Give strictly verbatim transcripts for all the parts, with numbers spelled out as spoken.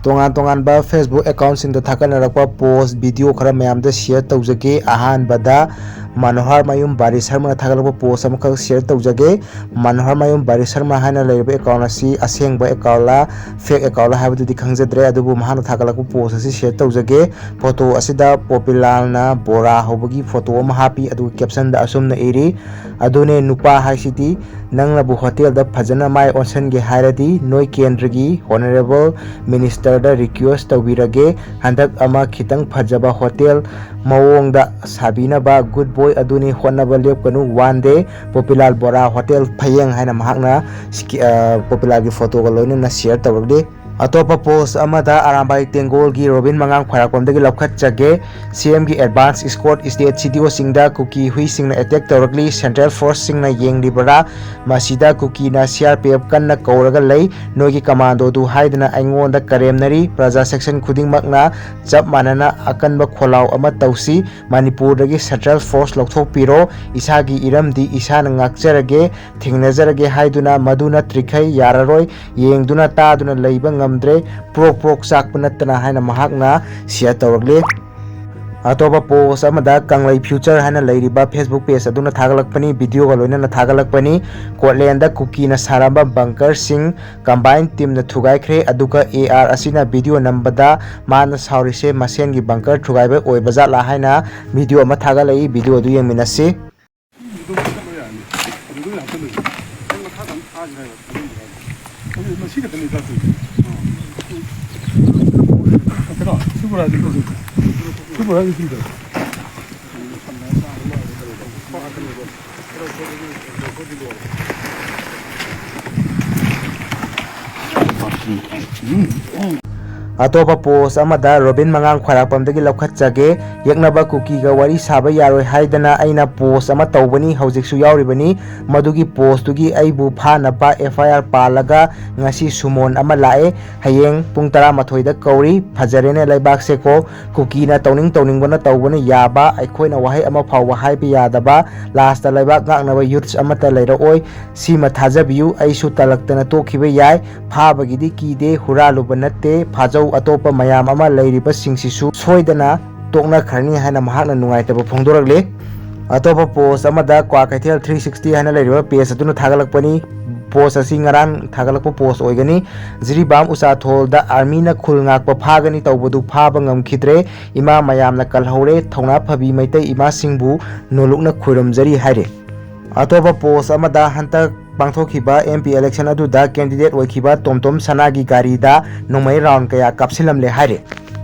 ꯇꯣꯉꯥꯟ ꯇꯣꯉꯥꯟꯕ Facebook accountꯁꯤꯡꯗ ꯊꯥꯒꯠꯅꯔꯛꯄ post, video ꯈꯔ ꯃꯌꯥꯝꯗ share ꯇꯧꯖꯒꯦ꯫ ꯑꯍꯥꯟꯕꯗ ꯃꯅꯣꯍꯔ ꯃꯌꯨꯝ ꯕꯥꯔꯤ ꯁꯔꯃꯅ ꯊꯥꯒꯠꯂꯛꯄ post ꯑꯃꯈꯛ share ꯇꯧꯖꯒꯦ꯫ ꯃꯅꯣꯍꯔ ꯃꯌꯨꯝ ꯕꯥꯔꯤ ꯁꯔꯃ ꯍꯥꯏꯅ ꯂꯩꯔꯤꯕ account ꯑꯁꯤ ꯑꯁꯦꯡꯕ accountꯂ fake accountꯂ ꯍꯥꯏꯕꯗꯨꯗꯤ ꯈꯪꯖꯗ꯭ꯔꯦ, ꯑꯗꯨꯕꯨ ꯃꯍꯥꯛꯅ ꯊꯥꯒꯠꯂꯛꯄ post ꯑꯁꯤ share ꯇꯧꯖꯒꯦ꯫ Photo ꯑꯁꯤꯗ ꯄꯣꯄꯤꯂꯥꯜꯅ ꯕꯣꯔꯥ ꯍꯧꯕꯒꯤ photo ꯑꯃ ꯍꯥꯞꯄꯤ, ꯑꯗꯨꯒ captionꯗ ꯑꯁꯨꯝꯅ ꯏꯔꯤ, "ꯑꯗꯨꯅꯦ ꯅꯨꯄꯥ ꯍꯥꯏꯁꯤꯗꯤ, ꯅꯪꯅꯕꯨ hotelꯗ ꯐꯖꯅ ꯃꯥꯏ ꯑꯣꯟꯁꯟꯒꯦ ꯍꯥꯏꯔꯗꯤ ꯅꯣꯏ ꯀꯦꯟꯗ꯭ꯔꯒꯤ honourable ministerꯗ request ꯇꯧꯕꯤꯔꯒꯦ, ꯍꯟꯗꯛ ꯑꯃ ꯈꯤꯇꯪ ꯐꯖꯕ hotel ꯃꯑꯣꯡꯗ ꯁꯥꯕꯤꯅꯕ꯫ Good boy ꯑꯗꯨꯅꯤ, ꯍꯣꯠꯅꯕ ꯂꯦꯞꯀꯅꯨ꯫ One day ꯄꯣꯄꯤꯂꯥꯜ ꯕꯣꯔꯥ hotel ꯐꯌꯦꯡ" ꯍꯥꯏꯅ ꯃꯍꯥꯛꯅ ꯁꯤꯀꯤ-, ꯑ, ꯄꯣꯄꯤꯂꯥꯜꯒꯤ photoꯒ ꯂꯣꯏꯅꯅ share ꯇꯧꯔꯛꯂꯤ꯫ ꯑꯇꯣꯞꯄ post ꯑꯃꯗ ꯑꯔꯥꯝꯕꯥꯏ ꯇꯦꯡꯒꯣꯜꯒꯤ ꯔꯣꯕꯤꯟ ꯃꯉꯥꯡ ꯈ꯭ꯋꯥꯏꯔꯥꯛꯄꯝꯗꯒꯤ ꯂꯧꯈꯠꯆꯒꯦ꯫ CMꯒꯤ advance escort state CDOꯁꯤꯡꯗ ꯀꯨꯀꯤ ꯍꯨꯏꯁꯤꯡꯅ attack ꯇꯧꯔꯛꯂꯤ꯫ Central forceꯁꯤꯡꯅ ꯌꯦꯡꯂꯤꯕꯔꯥ? ꯃꯁꯤꯗ ꯀꯨꯀꯤꯅ CRPF ꯀꯟꯅ ꯀꯧꯔꯒ ꯂꯩ꯫ "ꯅꯣꯏꯒꯤ commandoꯗꯨ" ꯍꯥꯏꯗꯨꯅ ꯑꯩꯉꯣꯟꯗ ꯀꯔꯦꯝꯅꯔꯤ꯫ ꯄ꯭ꯔꯖꯥ section ꯈꯨꯗꯤꯡꯃꯛꯅ ꯆꯞ ꯃꯥꯟꯅꯅ ꯑꯀꯟꯕ ꯈꯣꯜꯂꯥꯎ ꯑꯃ ꯇꯧꯁꯤ꯫ ꯃꯅꯤꯄꯨꯔꯗꯒꯤ Central Force ꯂꯧꯊꯣꯛꯄꯤꯔꯣ꯫ ꯏꯁꯥꯒꯤ ꯏꯔꯝꯗꯤ ꯏꯁꯥꯅ ꯉꯥꯛꯆꯔꯒꯦ, ꯊꯦꯡꯅꯖꯔꯒꯦ ꯍꯥꯏꯗꯨꯅ ꯃꯗꯨ ꯅꯠꯇ꯭ꯔꯤꯈꯩ ꯌꯥꯔꯔꯣꯏ꯫ ꯌꯦꯡꯗꯨꯅ ꯇꯥꯗꯨꯅ ꯂꯩꯕ ꯉꯝꯗ꯭ꯔꯦ꯫ ꯄ꯭ꯔꯣꯛ ꯄ꯭ꯔꯣꯛ ꯆꯥꯛꯄ ꯅꯠꯇꯅ ꯍꯥꯏꯅ ꯃꯍꯥꯛꯅ share ꯇꯧꯔꯛꯂꯤ꯫ ꯑꯇꯣꯞꯄ post ꯑꯃꯗ ꯀꯪꯂꯩ Future ꯍꯥꯏꯅ ꯂꯩꯔꯤꯕ Facebook page ꯑꯗꯨꯅ ꯊꯥꯒꯠꯂꯛꯄꯅꯤ, videoꯒ ꯂꯣꯏꯅꯅ ꯊꯥꯒꯠꯂꯛꯄꯅꯤ꯫ ꯀꯣꯠꯂꯦꯟꯗ ꯀꯨꯀꯤꯅ ꯁꯥꯔꯝꯕ bunkerꯁꯤꯡ combine teamꯅ ꯊꯨꯒꯥꯏꯈ꯭ꯔꯦ, ꯑꯗꯨꯒ AR ꯑꯁꯤꯅ video ꯅꯝꯕꯗ ꯃꯥꯅ ꯁꯥꯎꯔꯤꯁꯦ ꯃꯁꯦꯟꯒꯤ bunker ꯊꯨꯒꯥꯏꯕ ꯑꯣꯏꯕ ꯖꯥꯠꯂꯥ ꯍꯥꯏꯅ video ꯑꯃ ꯊꯥꯒꯠꯂꯛꯏ꯫ Video ꯑꯗꯨ ꯌꯦꯡꯃꯤꯟꯅꯁꯤ꯫ ꯃꯁꯤ ꯈꯛꯇꯅꯤ ꯆꯥꯛꯇꯣꯏꯁꯦ꯫ ꯀꯩꯅꯣ, ꯁꯤ ꯕꯣꯔꯥꯁꯤ ꯄꯨꯁꯤ꯫ ꯁꯤ ꯕꯣꯔꯥꯁꯤ ꯄꯨꯁꯤ꯫ ꯑꯇꯣꯞꯄ ꯄꯣꯁ ꯑꯃꯗ ꯔꯣꯕꯤꯟ ꯃꯉꯥꯡ ꯈ꯭ꯋꯥꯏꯔꯥꯛꯄꯝꯗꯒꯤ ꯂꯧꯈꯠꯆꯒꯦ꯫ ꯌꯦꯛꯅꯕ ꯀꯨꯀꯤꯒ ꯋꯥꯔꯤ ꯁꯥꯕ ꯌꯥꯔꯣꯏ ꯍꯥꯏꯗꯅ ꯑꯩꯅ ꯄꯣꯁ ꯑꯃ ꯇꯧꯕꯅꯤ, ꯍꯧꯖꯤꯛꯁꯨ ꯌꯥꯎꯔꯤꯕꯅꯤ꯫ ꯃꯗꯨꯒꯤ ꯄꯣꯁꯇꯨꯒꯤ ꯑꯩꯕꯨ ꯐꯥꯅꯕ ꯑꯦꯐ ꯑꯥꯏ ꯑꯥꯔ ꯄꯥꯜꯂꯒ ꯉꯁꯤ ꯁꯨꯃꯣꯟ ꯑꯃ ꯂꯥꯛꯑꯦ꯫ ꯍꯌꯦꯡ ꯄꯨꯡ ꯇꯔꯥꯃꯥꯊꯣꯏꯗ ꯀꯧꯔꯤ꯫ ꯐꯖꯔꯦꯅꯦ ꯂꯩꯕꯥꯛꯁꯦꯀꯣ꯫ ꯀꯨꯀꯤꯅ ꯇꯧꯅꯤꯡ ꯇꯧꯅꯤꯡꯕꯅ ꯇꯧꯕꯅ ꯌꯥꯕ, ꯑꯩꯈꯣꯏꯅ ꯋꯥꯍꯩ ꯑꯃ ꯐꯥꯎꯕ ꯍꯥꯏꯕ ꯌꯥꯗꯕ꯫ ꯂꯥꯁꯇ ꯂꯩꯕꯥꯛ ꯉꯥꯛꯅꯕ ꯌꯨꯠꯁ ꯑꯃꯠꯇ ꯂꯩꯔꯛꯑꯣꯏ꯫ ꯁꯤꯃ ꯊꯥꯖꯕꯤꯌꯨ, ꯑꯩꯁꯨ ꯇꯜꯂꯛꯇꯅ ꯇꯣꯛꯈꯤꯕ ꯌꯥꯏ꯫ ꯐꯥꯕꯒꯤꯗꯤ ꯀꯤꯗꯦ, ꯍꯨꯔꯥꯜꯂꯨꯕ ꯅꯠꯇꯦ꯫ ꯐꯥꯖꯧ, ꯑꯇꯣꯞꯄ ꯃꯌꯥꯝ ꯑꯃ ꯂꯩꯔꯤꯕꯁꯤꯡꯁꯤꯁꯨ ꯁꯣꯏꯗꯅ ꯇꯣꯛꯅꯈ꯭ꯔꯅꯤ ꯍꯥꯏꯅ ꯃꯍꯥꯛꯅ ꯅꯨꯡꯉꯥꯏꯇꯕ ꯐꯣꯡꯗꯣꯔꯛꯂꯤ꯫ ꯑꯇꯣꯞꯄ ꯄꯣꯁ ꯑꯃꯗ ꯀ꯭ꯋꯥꯀꯩꯊꯦꯜ ꯊ꯭ꯔꯤ ꯁꯤꯛꯁꯇꯤ ꯍꯥꯏꯅ ꯂꯩꯔꯤꯕ ꯄꯦꯖ ꯑꯗꯨꯅ ꯊꯥꯒꯠꯂꯛꯄꯅꯤ꯫ ꯄꯣꯁ ꯑꯁꯤ ꯉꯔꯥꯡ ꯊꯥꯒꯠꯂꯛꯄ ꯄꯣꯁ ꯑꯣꯏꯒꯅꯤ꯫ ꯖꯤꯔꯤꯕꯥꯝ ꯎꯆꯥꯊꯣꯜꯗ ꯑꯥꯔꯃꯤꯅ ꯈꯨꯜ ꯉꯥꯛꯄ ꯐꯥꯒꯅꯤ ꯇꯧꯕꯗꯨ ꯐꯥꯕ ꯉꯝꯈꯤꯗ꯭ꯔꯦ꯫ ꯏꯃꯥ ꯃꯌꯥꯝꯅ ꯀꯜꯍꯧꯔꯦ꯫ ꯊꯧꯅꯥ ꯐꯕꯤ ꯃꯩꯇꯩ ꯏꯃꯥꯁꯤꯡꯕꯨ ꯅꯣꯂꯨꯛꯅ ꯈꯣꯏꯔꯝꯖꯔꯤ ꯍꯥꯏꯔꯤ꯫ ꯑꯇꯣꯞꯄ ꯄꯣꯁ ꯑꯃꯗ ꯍꯟꯇꯛ ꯄꯥꯡꯊꯣꯛꯈꯤꯕ ꯑꯦꯝ ꯄꯤ ꯏꯂꯦꯛꯁꯟ ꯑꯗꯨꯗ ꯀꯦꯟꯗꯤꯗꯦꯠ ꯑꯣꯏꯈꯤꯕ ꯇꯣꯝꯇꯣꯝ ꯁꯅꯥꯒꯤ ꯒꯥꯔꯤꯗ ꯅꯣꯡꯃꯩ ꯔꯥꯎꯟ ꯀꯌꯥ ꯀꯥꯞꯁꯤꯜꯂꯝꯂꯦ ꯍꯥꯏꯔꯤ꯫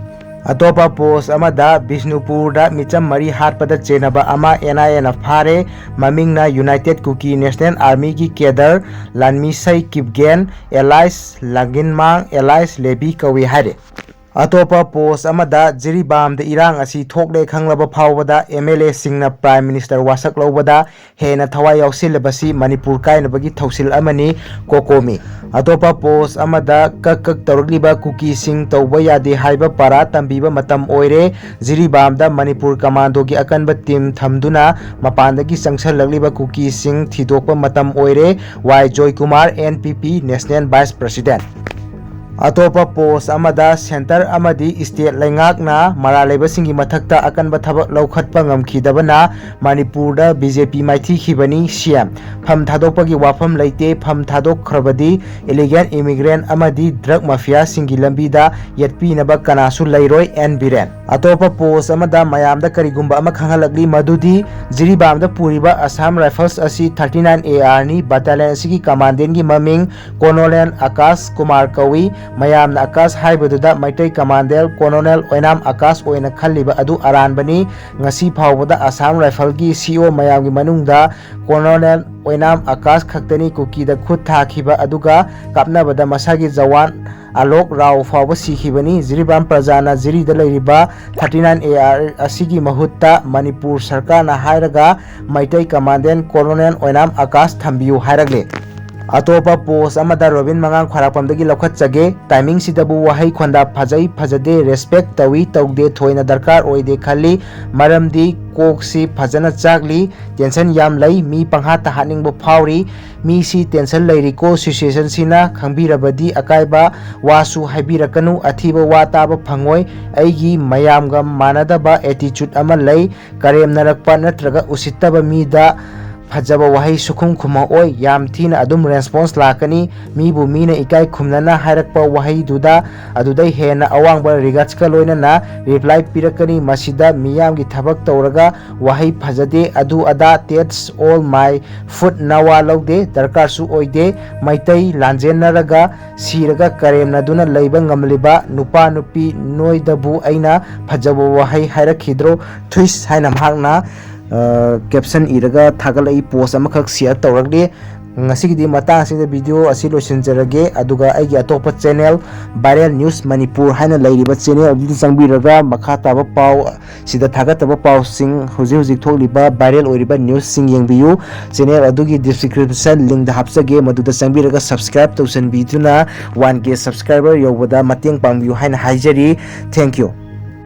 ꯑꯇꯣꯞꯄ ꯄꯣꯁ ꯑꯃꯗ ꯕꯤꯁꯅꯨꯄꯨꯔꯗ ꯃꯤꯆꯝ ꯃꯔꯤ ꯍꯥꯠꯄꯗ ꯆꯦꯟꯅꯕ ꯑꯃ ꯑꯦꯟ ꯑꯥꯏ ꯑꯦꯅ ꯐꯥꯔꯦ꯫ ꯃꯃꯤꯡꯅ ꯌꯨꯅꯥꯏꯇꯦꯠ ꯀꯨꯀꯤ ꯅꯦꯁꯅꯦꯜ ꯑꯥꯔꯃꯤꯒꯤ ꯀꯦꯗꯔ ꯂꯥꯟꯃꯤꯁꯩ ꯀꯤꯞꯒꯦꯟ ꯑꯦꯂꯥꯏꯁ ꯂꯥꯡꯒꯤꯟꯃꯥꯡ ꯑꯦꯂꯥꯏꯁ ꯂꯦꯕꯤ ꯀꯧꯏ ꯍꯥꯏꯔꯤ꯫ ꯑꯇꯣꯞꯄ ꯄꯣꯁ ꯑꯃꯗ ꯖꯤꯔꯤꯕꯥꯝꯗ ꯏꯔꯥꯡ ꯑꯁꯤ ꯊꯣꯛꯂꯦ ꯈꯪꯂꯕ ꯐꯥꯎꯕꯗ ꯑꯦꯝ ꯑꯦꯜ ꯑꯦꯁꯤꯡꯅ ꯄ꯭ꯔꯥꯏꯝ ꯃꯤꯅꯤꯁꯇꯔ ꯋꯥꯁꯛ ꯂꯧꯕꯗ ꯍꯦꯟꯅ ꯊꯋꯥꯏ ꯌꯥꯎꯁꯤꯜꯂꯕꯁꯤ ꯃꯅꯤꯄꯨꯔ ꯀꯥꯏꯅꯕꯒꯤ ꯊꯧꯁꯤꯜ ꯑꯃꯅꯤ꯫ ꯀꯣꯀꯣꯃꯤ꯫ ꯑꯇꯣꯞꯄ ꯄꯣꯁ ꯑꯃꯗ ꯀꯛ ꯀꯛ ꯇꯧꯔꯛꯂꯤꯕ ꯀꯨꯀꯤꯁꯤꯡ ꯇꯧꯕ ꯌꯥꯗꯦ ꯍꯥꯏꯕ ꯄꯥꯔꯥ ꯇꯝꯕꯤꯕ ꯃꯇꯝ ꯑꯣꯏꯔꯦ꯫ ꯖꯤꯔꯤꯕꯥꯝꯗ ꯃꯅꯤꯄꯨꯔ ꯀꯃꯥꯟꯗꯣꯒꯤ ꯑꯀꯟꯕ ꯇꯤꯝ ꯊꯝꯗꯨꯅ ꯃꯄꯥꯟꯗꯒꯤ ꯆꯪꯁꯜꯂꯛꯂꯤꯕ ꯀꯨꯀꯤꯁꯤꯡ ꯊꯤꯗꯣꯛꯄ ꯃꯇꯝ ꯑꯣꯏꯔꯦ꯫ ꯋꯥꯏ ꯖꯣꯏꯀꯨꯃꯥꯔ, ꯑꯦꯟ ꯄꯤ ꯄꯤ ꯅꯦꯁꯅꯦꯜ ꯚꯥꯏꯁ ꯄ꯭ꯔꯁꯤꯗꯦꯟ꯫ ꯑꯇꯣꯞꯄ ꯄꯣꯁ ꯑꯃꯗ ꯁꯦꯟꯇꯔ ꯑꯃꯗꯤ ꯁ꯭ꯇꯦꯠ ꯂꯩꯉꯥꯛꯅ ꯃꯔꯥꯜ ꯂꯩꯕꯁꯤꯡꯒꯤ ꯃꯊꯛꯇ ꯑꯀꯟꯕ ꯊꯕꯛ ꯂꯧꯈꯠꯄ ꯉꯝꯈꯤꯗꯕꯅ ꯃꯅꯤꯄꯨꯔꯗ ꯕꯤ ꯖꯦ ꯄꯤ ꯃꯥꯏꯊꯤꯈꯤꯕꯅꯤ꯫ ꯁꯤ ꯑꯦꯝ꯫ ꯐꯝ ꯊꯥꯗꯣꯛꯄꯒꯤ ꯋꯥꯐꯝ ꯂꯩꯇꯦ꯫ ꯐꯝ ꯊꯥꯗꯣꯛꯈ꯭ꯔꯕꯗꯤ ꯏꯂꯤꯒꯦꯜ ꯏꯃꯤꯒ꯭ꯔꯦꯟ ꯑꯃꯗꯤ ꯗ꯭ꯔꯒ ꯃꯥꯐꯤꯌꯥꯁꯤꯡꯒꯤ ꯂꯝꯕꯤꯗ ꯌꯦꯠꯄꯤꯅꯕ ꯀꯅꯥꯁꯨ ꯂꯩꯔꯣꯏ꯫ ꯑꯦꯟ ꯕꯤꯔꯦꯟ꯫ ꯑꯇꯣꯞꯄ ꯄꯣꯁ ꯑꯃꯗ ꯃꯌꯥꯝꯗ ꯀꯔꯤꯒꯨꯝꯕ ꯑꯃ ꯈꯪꯍꯜꯂꯛꯂꯤ, ꯃꯗꯨꯗꯤ ꯖꯤꯔꯤꯕꯥꯝꯗ ꯄꯨꯔꯤꯕ ꯑꯁꯥꯝ ꯔꯥꯏꯐꯜꯁ ꯑꯁꯤ ꯊꯥꯔꯇꯤ ꯅꯥꯏꯟ ꯑꯦ ꯑꯥꯔꯅꯤ꯫ ꯕꯇꯥꯂꯤꯌꯟ ꯑꯁꯤꯒꯤ ꯀꯃꯥꯟꯗꯦꯟꯒꯤ ꯃꯃꯤꯡ ꯀꯣꯅꯣꯂꯦꯟ ꯑꯀꯥꯁ ꯀꯨꯃꯥꯔ ꯀꯧꯏ꯫ ꯃꯌꯥꯝꯅ ꯑꯀꯥꯁ ꯍꯥꯏꯕꯗꯨꯗ ꯃꯩꯇꯩ ꯀꯃꯥꯟꯗꯦꯜ ꯀꯣꯅꯣꯅꯦꯜ ꯑꯣꯏꯅꯥꯝ ꯑꯀꯥꯁ ꯑꯣꯏꯅ ꯈꯜꯂꯤꯕ ꯑꯗꯨ ꯑꯔꯥꯟꯕꯅꯤ꯫ ꯉꯁꯤ ꯐꯥꯎꯕꯗ ꯑꯁꯥꯝ ꯔꯥꯏꯐꯜꯒꯤ ꯁꯤ ꯑꯣ ꯃꯌꯥꯝꯒꯤ ꯃꯅꯨꯡꯗ ꯀꯣꯅꯣꯅꯦꯜ ꯑꯣꯏꯅꯥꯝ ꯑꯀꯥꯁ ꯈꯛꯇꯅꯤ ꯀꯨꯀꯤꯗ ꯈꯨꯠ ꯊꯥꯈꯤꯕ, ꯑꯗꯨꯒ ꯀꯥꯞꯅꯕꯗ ꯃꯁꯥꯒꯤ ꯖꯋꯥꯟ ꯑꯂꯣꯛ ꯔꯥꯎ ꯐꯥꯎꯕ ꯁꯤꯈꯤꯕꯅꯤ꯫ ꯖꯤꯔꯤꯕꯥꯝ ꯄ꯭ꯔꯖꯥꯅ ꯖꯤꯔꯤꯗ ꯂꯩꯔꯤꯕ thirty nine A R ꯑꯁꯤꯒꯤ ꯃꯍꯨꯠꯇ ꯃꯅꯤꯄꯨꯔ ꯁꯔꯀꯥꯔꯅ ꯍꯥꯏꯔꯒ ꯃꯩꯇꯩ ꯀꯃꯥꯟꯗꯦꯟ ꯀꯣꯂꯣꯅꯦꯜ ꯑꯣꯏꯅꯥꯝ ꯑꯀꯥꯁ ꯊꯝꯕꯤꯌꯨ ꯍꯥꯏꯔꯛꯂꯦ꯫ ꯑꯇꯣꯞꯄ ꯄꯣꯁ ꯑꯃꯗ ꯔꯣꯕꯤꯟ ꯃꯉꯥꯡ ꯈ꯭ꯋꯥꯏꯔꯥꯛꯄꯝꯗꯒꯤ ꯂꯧꯈꯠꯆꯒꯦ꯫ ꯇꯥꯏꯃꯤꯡꯁꯤꯗꯕꯨ ꯋꯥꯍꯩ ꯈꯣꯟꯗ ꯐꯖꯩ, ꯐꯖꯗꯦ, ꯔꯦꯁꯄꯦꯛ ꯇꯧꯏ, ꯇꯧꯗꯦ, ꯊꯣꯏꯅ ꯗꯔꯀꯥꯔ ꯑꯣꯏꯗꯦ ꯈꯜꯂꯤ꯫ ꯃꯔꯝꯗꯤ ꯀꯣꯛꯁꯤ ꯐꯖꯅ ꯆꯥꯛꯂꯤ, ꯇꯦꯟꯁꯟ ꯌꯥꯝ ꯂꯩ, ꯃꯤ ꯄꯪꯍꯥꯠꯇ ꯍꯥꯠꯅꯤꯡꯕ ꯐꯥꯎꯔꯤ꯫ ꯃꯤꯁꯤ ꯇꯦꯟꯁꯟ ꯂꯩꯔꯤꯀꯣ, ꯁꯤꯆꯨꯋꯦꯁꯟꯁꯤꯅ ꯈꯪꯕꯤꯔꯕꯗꯤ ꯑꯀꯥꯏꯕ ꯋꯥꯁꯨ ꯍꯥꯏꯕꯤꯔꯛꯀꯅꯨ, ꯑꯊꯤꯕ ꯋꯥ ꯇꯥꯕ ꯐꯪꯉꯣꯏ꯫ ꯑꯩꯒꯤ ꯃꯌꯥꯝꯒ ꯃꯥꯟꯅꯗꯕ ꯑꯦꯇꯤꯆꯨꯠ ꯑꯃ ꯂꯩ꯫ ꯀꯔꯦꯝꯅꯔꯛꯄ ꯅꯠꯇ꯭ꯔꯒ ꯎꯁꯤꯠꯇꯕ ꯃꯤꯗ ꯐꯖꯕ ꯋꯥꯍꯩ ꯁꯨꯈꯨꯝ ꯈꯨꯝꯃꯛꯑꯣꯏ꯫ ꯌꯥꯝ ꯊꯤꯅ ꯑꯗꯨꯝ ꯔꯦꯁꯄꯣꯟꯁ ꯂꯥꯛꯀꯅꯤ꯫ ꯃꯤꯕꯨ ꯃꯤꯅ ꯏꯀꯥꯏ ꯈꯨꯝꯅꯅ ꯍꯥꯏꯔꯛꯄ ꯋꯥꯍꯩꯗꯨꯗ ꯑꯗꯨꯗꯩ ꯍꯦꯟꯅ ꯑꯋꯥꯡꯕ ꯔꯤꯒꯥꯔꯠꯁꯀ ꯂꯣꯏꯅꯅ ꯔꯤꯄ꯭ꯂꯥꯏ ꯄꯤꯔꯛꯀꯅꯤ꯫ ꯃꯁꯤꯗ ꯃꯤꯌꯥꯝꯒꯤ ꯊꯕꯛ ꯇꯧꯔꯒ ꯋꯥꯍꯩ ꯐꯖꯗꯦ, ꯑꯗꯨ ꯑꯗꯥ, that's all my foot, ꯅꯋꯥ ꯂꯧꯗꯦ, ꯗꯔꯀꯥꯔꯁꯨ ꯑꯣꯏꯗꯦ꯫ ꯃꯩꯇꯩ ꯂꯥꯟꯖꯦꯟꯅꯔꯒ ꯁꯤꯔꯒ ꯀꯔꯦꯝꯅꯗꯨꯅ ꯂꯩꯕ ꯉꯝꯂꯤꯕ ꯅꯨꯄꯥ ꯅꯨꯄꯤ ꯅꯣꯏꯗꯕꯨ ꯑꯩꯅ ꯐꯖꯕ ꯋꯥꯍꯩ ꯍꯥꯏꯔꯛꯈꯤꯗ꯭ꯔꯣ? ꯊꯨꯏꯁ ꯍꯥꯏꯅ ꯃꯍꯥꯛꯅ ꯀꯦꯞꯁꯟ ꯏꯔꯒ ꯊꯥꯒꯠꯂꯛꯏ꯫ ꯄꯣꯁ ꯑꯃꯈꯛ ꯁꯤꯌꯔ ꯇꯧꯔꯛꯂꯤ꯫ ꯉꯁꯤꯒꯤꯗꯤ ꯃꯇꯥꯡ ꯑꯁꯤꯗ ꯚꯤꯗꯤꯑꯣ ꯑꯁꯤ ꯂꯣꯏꯁꯤꯟꯖꯔꯒꯦ꯫ ꯑꯗꯨꯒ ꯑꯩꯒꯤ ꯑꯇꯣꯞꯄ ꯆꯦꯅꯦꯜ, ꯚꯥꯏꯔꯦꯜ ꯅ꯭ꯌꯨꯁ ꯃꯅꯤꯄꯨꯔ ꯍꯥꯏꯅ ꯂꯩꯔꯤꯕ ꯆꯦꯅꯦꯜ ꯑꯗꯨꯗ ꯆꯪꯕꯤꯔꯒ ꯃꯈꯥ ꯇꯥꯕ ꯄꯥꯎ, ꯁꯤꯗ ꯊꯥꯒꯠꯇꯕ ꯄꯥꯎꯁꯤꯡ, ꯍꯧꯖꯤꯛ ꯍꯧꯖꯤꯛ ꯊꯣꯛꯂꯤꯕ ꯚꯥꯏꯔꯦꯜ ꯑꯣꯏꯔꯤꯕ ꯅ꯭ꯌꯨꯁꯁꯤꯡ ꯌꯦꯡꯕꯤꯌꯨ꯫ ꯆꯦꯅꯦꯜ ꯑꯗꯨꯒꯤ ꯗꯤꯁꯀ꯭ꯔꯤꯞꯁꯟ ꯂꯤꯡꯗ ꯍꯥꯞꯆꯒꯦ, ꯃꯗꯨꯗ ꯆꯪꯕꯤꯔꯒ ꯁꯕꯁꯀ꯭ꯔꯥꯏꯕ ꯇꯧꯁꯤꯟꯕꯤꯗꯨꯅ one K ꯁꯕꯁꯀ꯭ꯔꯥꯏꯕꯔ ꯌꯧꯕꯗ ꯃꯇꯦꯡ ꯄꯥꯡꯕꯤꯌꯨ ꯍꯥꯏꯅ ꯍꯥꯏꯖꯔꯤ꯫ Thank you꯫